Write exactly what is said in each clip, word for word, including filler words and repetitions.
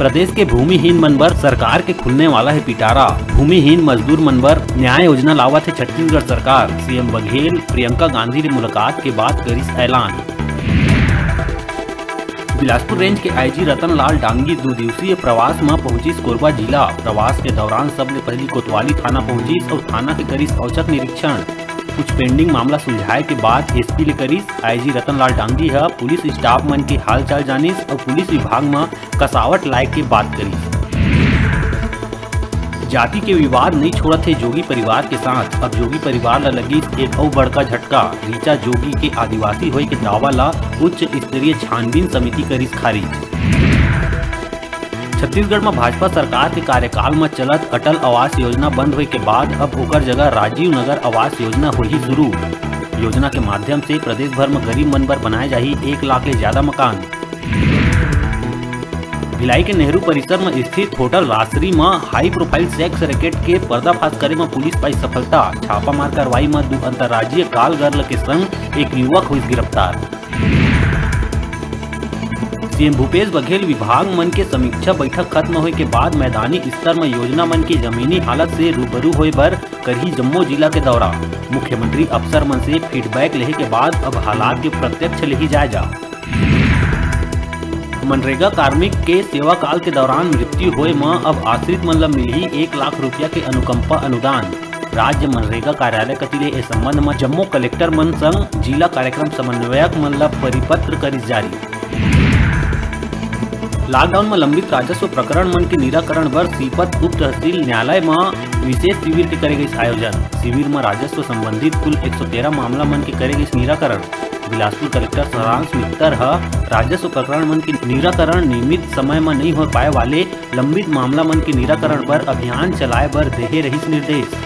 प्रदेश के भूमिहीन मन बर सरकार के खुलने वाला हे पिटारा। भूमिहीन मजदूर मन बर न्याय योजना लावत हे छत्तीसगढ़ सरकार। सीएम बघेल प्रियंका गांधी ले मुलाकात के बाद करिस ऐलान। बिलासपुर रेंज के आईजी रतन लाल डांगी दू दिवसीय प्रवास म पहुंचिस कोरबा जिला। प्रवास के दौरान सबले पहिली कोतवाली थाना पहुंचिस अउ थाना के करिस औचक निरीक्षण। कुछ पेंडिंग मामला सुलझाए के बाद एसपी ले करिस। आईजी रतन लाल डांगी ह पुलिस स्टाफ मन के हालचाल जानिस अउ पुलिस विभाग म कसावट लाए के बात करिस। जाति के विवाद नइ छोड़त हे जोगी परिवार के साथ। अब जोगी परिवार ल लगिस एक अउ बड़का झटका। ऋचा जोगी के आदिवासी होए के दावा ल उच्च स्तरीय छानबीन समिति करिस खारिज। छत्तीसगढ़ म भाजपा सरकार के कार्यकाल म चलत अटल आवास योजना बंद होए के बाद अब ओकर जगह राजीव नगर आवास योजना होही शुरू। योजना के माध्यम से प्रदेश भर म गरीब मन बर बनाए जाही एक लाख ले ज्यादा मकान। भिलाई के नेहरू परिसर म स्थित होटल राजश्री म हाई प्रोफाइल सेक्स रैकेट के पर्दाफाश करे म पुलिस पाइस सफलता। छापामार कार्रवाई म दू अंतर्राज्यीय कॉल गर्ल के संग एक युवक होइस गिरफ्तार। सीएम भूपेश बघेल विभाग मन के समीक्षा बैठक खत्म होए के बाद मैदानी स्तर म योजना मन के जमीनी हालत से रूबरू होए बर करही जम्मो जिला के दौरा। मुख्यमंत्री अफसर मन से फीडबैक लेहे के बाद अब हालात के प्रत्यक्ष लेही जायजा। मनरेगा कार्मिक के सेवा काल के दौरान मृत्यु होए म अब आश्रित मन ल मिलही एक लाख रुपया के अनुकंपा अनुदान। राज्य मनरेगा कार्यालय कति ले ए संबंध म जम्मो कलेक्टर मन संग जिला कार्यक्रम समन्वयक मन ल परिपत्र करिस जारी। लॉकडाउन म लंबित राजस्व प्रकरण मन के निराकरण बर सीपत उप तहसील न्यायालय म विशेष शिविर के करे गइस आयोजन। शिविर म राजस्व संबंधित कुल एक सौ तेरह मामला मन के करे गइस निराकरण। बिलासपुर कलेक्टर सारांश मित्तर ह राजस्व प्रकरण मन के निराकरण नियमित समय म नइ हो पाए वाले लंबित मामला मन के निराकरण बर अभियान चलाए बर देहे रहिस निर्देश।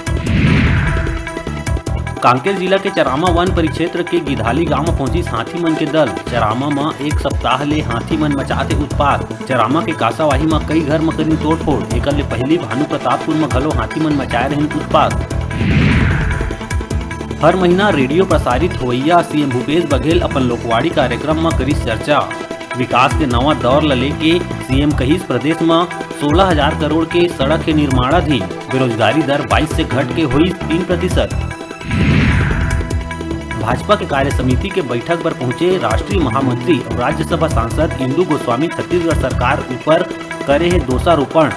कांकेर जिला के चरामा वन परिक्षेत्र के गिधाली गांव म पहुंचिस हाथी मन के दल। चरामा म एक सप्ताह ले हाथी मन मचात हे उत्पात। चरामा के कासावाही म कई घर म करिन तोड़फोड़। एकर ले पहिली भानु प्रतापपुर म घलो हाथी मन मचाए रहिन उत्पात। हर महीना रेडियो प्रसारित होवइया सीएम भूपेश बघेल अपन लोकवाणी कार्यक्रम म करिस चर्चा। विकास के नवा दौर ल लेके सीएम कहिस, प्रदेश म सोलह हजार करोड़ के सड़क के निर्माणाधीन। बेरोजगारी दर बाईस से घट के होइस तीन प्रतिशत। भाजपा के कार्य समिति के बैठक बर पहुंचे राष्ट्रीय महामंत्री अउ राज्यसभा सांसद इंदु गोस्वामी छत्तीसगढ़ सरकार ऊपर करे हे दोषारोपण।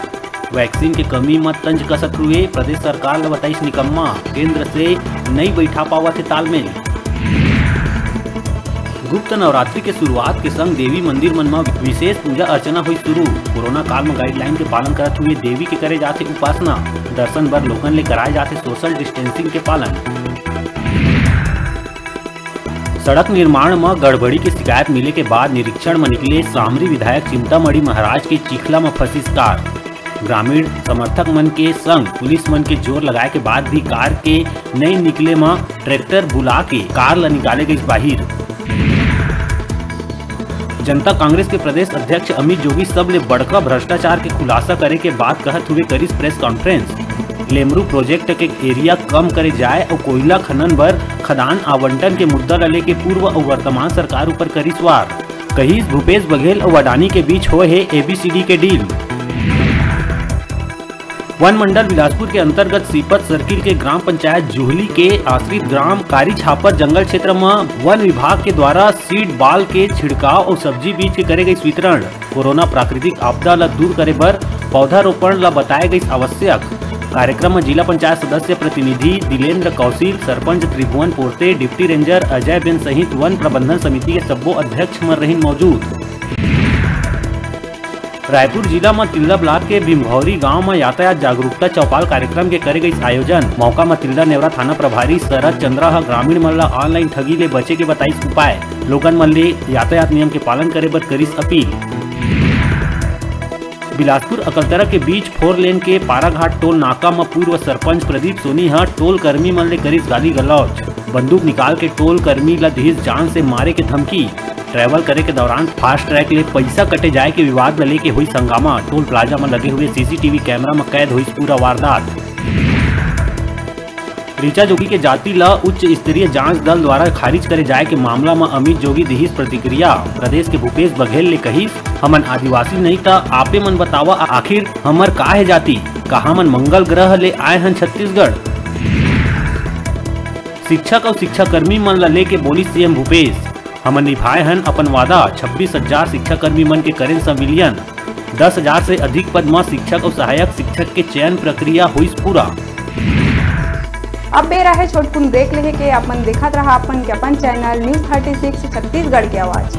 वैक्सीन के कमी म तंज कसत हुए प्रदेश सरकार ल बताइस निकम्मा, केंद्र से नइ बैठा पावत हे तालमेल। गुप्त नवरात्रि के शुरुआत के संग देवी मंदिर मन म विशेष पूजा अर्चना होई शुरू। कोरोना काल म गाइडलाइन के पालन करत हुए देवी के करे जाथे उपासना। दर्शन बर लोगन ले कराए जाथे सोशल डिस्टेंसिंग के पालन। सड़क निर्माण म गड़बड़ी के शिकायत मिले के बाद निरीक्षण म निकले सामरी विधायक चिंतामणि महाराज के चिखला म फंसिस कार। ग्रामीण समर्थक मन के संग पुलिस मन के जोर लगाए के बाद भी कार के नइ निकले म ट्रैक्टर बुला के कार ल निकाले गइस बाहिर। जनता कांग्रेस के प्रदेश अध्यक्ष अमित जोगी सबले बड़का भ्रष्टाचार के खुलासा करे के बात कहत हुए करिस प्रेस कॉन्फ्रेंस। लेमरू प्रोजेक्ट के एरिया कम करे जाए अउ कोयला खनन बर खदान आवंटन के मुद्दा ल लेके पूर्व अउ वर्तमान सरकार ऊपर करिस वार। कहिस, भूपेश बघेल अउ अडानी के बीच होए हे एबीसीडी के डील। वन मंडल बिलासपुर के अंतर्गत सीपत सर्किल के ग्राम पंचायत जुहली के आश्रित ग्राम कारी छापर जंगल क्षेत्र म वन विभाग के द्वारा सीड बॉल के छिड़काव अउ सब्जी बीज के करे गइस वितरण। कोरोना प्राकृतिक आपदा ल दूर करे बर पौधारोपण ल बताए गइस आवश्यक। कार्यक्रम म जिला पंचायत सदस्य प्रतिनिधि दिलेंद्र कौशिल, सरपंच त्रिभुवन पोर्ते, डिप्टी रेंजर अजय बेन सहित वन प्रबंधन समिति के सब्बो अध्यक्ष मन रहिन मौजूद। रायपुर जिला म तिल्दा ब्लॉक के भीमभौरी गांव म यातायात जागरूकता चौपाल कार्यक्रम के करे गइस आयोजन। मौका म तिल्दा नेवरा थाना प्रभारी शरद चंद्रा ह ग्रामीण मन ल ऑनलाइन ठगी ले बचे के बताइस उपाय। लोगन मन ले यातायात नियम के पालन करे बर करिस अपील। बिलासपुर अकलतरा के बीच फोर लेन के पाराघाट टोल नाका म पूर्व सरपंच प्रदीप सोनी ह टोल कर्मी मन ले करिस गाली गलौज। बंदूक निकाल के टोल कर्मी ल दिहिस जान से मारे के धमकी। ट्रैवल करे के दौरान फास्ट ट्रैक ले पइसा कटे जाए के विवाद ल लेके होइस हंगामा। टोल प्लाजा म लगे हुए सीसीटीवी कैमरा म कैद होइस पूरा वारदात। ऋचा जोगी के जाति ल उच्च स्तरीय जांच दल द्वारा खारिज करे जाए के मामला म अमित जोगी दिहिस प्रतिक्रिया। प्रदेश के भूपेश बघेल ले कहिस, "हमन आदिवासी नहीं त आपे मन बतावा, आखिर हमर का हे जाति? का हमन मंगल ग्रह ले आए हन छत्तीसगढ़?" शिक्षक अउ शिक्षाकर्मी मन ल लेके बोलिस सीएम भूपेश, "हमन निभाए हन अपन वादा, छब्बीस हजार शिक्षाकर्मी मन के करेन संविलियन, दस हजार से अधिक पद म शिक्षक अउ सहायक शिक्षक के चयन प्रक्रिया होइस पूरा।" अब बेरा हे छोटकुन break लेहे के। अपन देखत रहा अपन के अपन channel news thirty six Chhattisgarh के आवाज।